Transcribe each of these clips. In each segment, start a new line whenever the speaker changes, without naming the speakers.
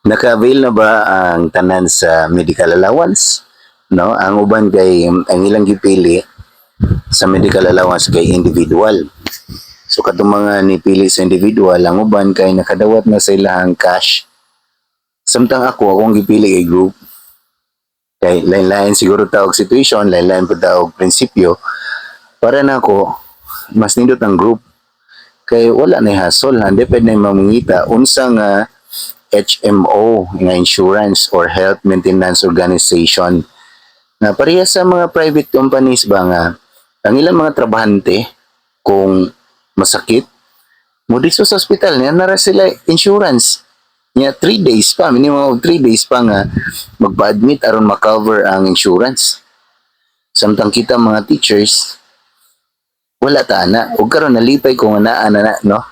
Naka-avail na ba ang tanan sa medical allowance? No, ang uban kay ang ilang gipili sa medical allowance kay individual. So katong mga nipili sa individual, ang uban kay nakadawat na sa ilahang cash. Samtang ako, akong gipili kay group. Kay lain-lain siguro ta og situation, lain-lain pud ta og prinsipyo. Para nako, mas nindot ang group. Kay wala na hassle, hindi pwede na mamangita unsa nga HMO nga insurance or Health Maintenance Organization na pareha sa mga private companies ba nga ang ilang mga trabahante kung masakit mo dito sa ospital niya nara sila insurance niya. 3 days pa, minimum of 3 days pa nga magpa-admit aron ma-cover ang insurance, samtang kita mga teachers wala ta ana. Ug karon nalipay ko nga naa na na, no?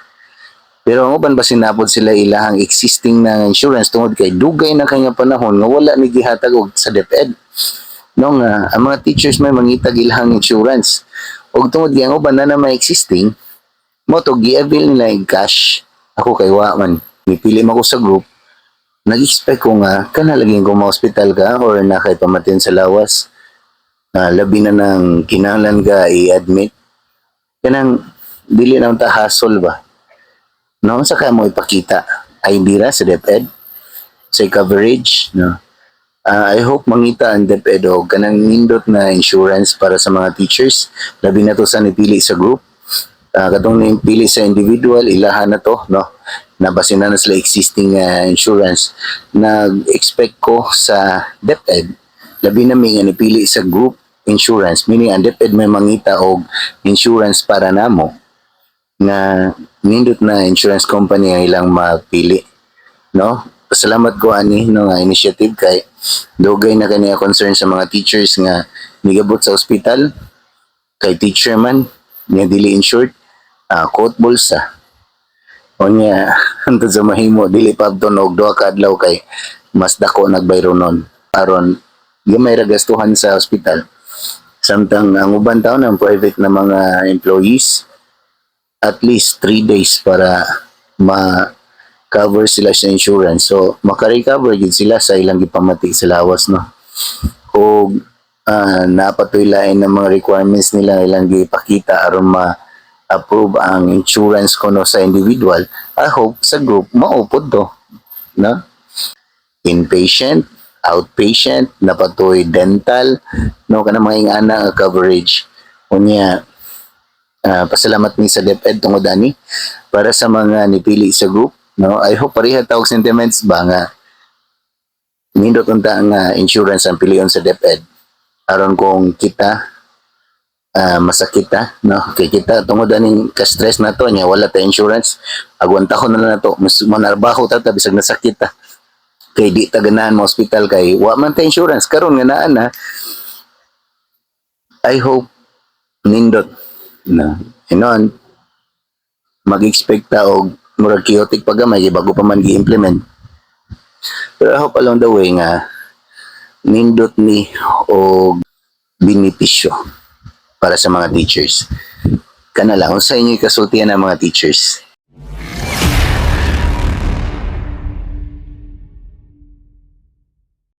Pero ang uban basin napod sila ilahang existing na insurance tungod kay dugay na kay nga panahon nga wala ni gihatag og sa DepEd. No, nga ang mga teachers may mangitag ilahang insurance. Ug tungod kay ang uban na na may existing, mo to gi-avail nila in cash. Ako kay wa man. Nipili man ko sa group. Nag-expect ko nga kana lagi ko ma-hospital ka or na kay pamatian sa lawas. Na labi na nang kinahanglan ka i-admit. Kanang dili na ta hassle ba? No, sa kaya mo ipakita ID ra sa DepEd sa coverage, no? Ah, I hope mangita ang DepEd og kanang nindot na insurance para sa mga teachers, labi na to sa nipili sa group. Katong nipili sa individual, ilahan na to, no, nabasin na na sila existing insurance. Nag-expect ko sa DepEd, labi na mi nga nipili sa group insurance, meaning ang DepEd may mangita og insurance para namo nga nindot na insurance company ang ilang mapili, no? Pasalamat ko ani, no, nga initiative kay dugay na kaniya concern sa mga teachers nga nigabot sa ospital kay teacher man nga dili insured, kot bulsa. Unya hantod sa mahimo dili pa abton og duha ka adlaw kay mas dako nagbayronon aron gamay ra gastuhan sa ospital, samtang ang uban taon ng private na mga employees, at least 3 days para ma-cover sila sa insurance. So, maka-recover gid sila sa ilang gipamati sa lawas, no? O napatoy lain ng mga requirements nila ilang gipakita aron ma-approve ang insurance kuno sa individual. I hope sa group maupod to, no? Inpatient, outpatient, napatoy dental, no, kana mga ingana nga coverage. Unya, pasalamat mi sa DepEd tungod ani para sa mga nipili sa group, no? I hope pareha ta og sentiments ba nga nindot unta nga insurance ang pilion sa DepEd aron kung kita masakit ta, no, kay kita tungod aning ka-stress na to nya wala ta insurance, agwanta ko na lang na to, mas manarbaho ta ta bisag nasakit ta kay di ta ganahan mo hospital kay wa man ta insurance. Karon nga naa na, I hope nindot na inon. Mag-expect ta og murag chaotic pa gamay kay bago pa man gi-implement, pero I hope along the way nga nindot ni og benepisyo para sa mga teachers. Kana lang, unsa inyo kasultian ng mga teachers?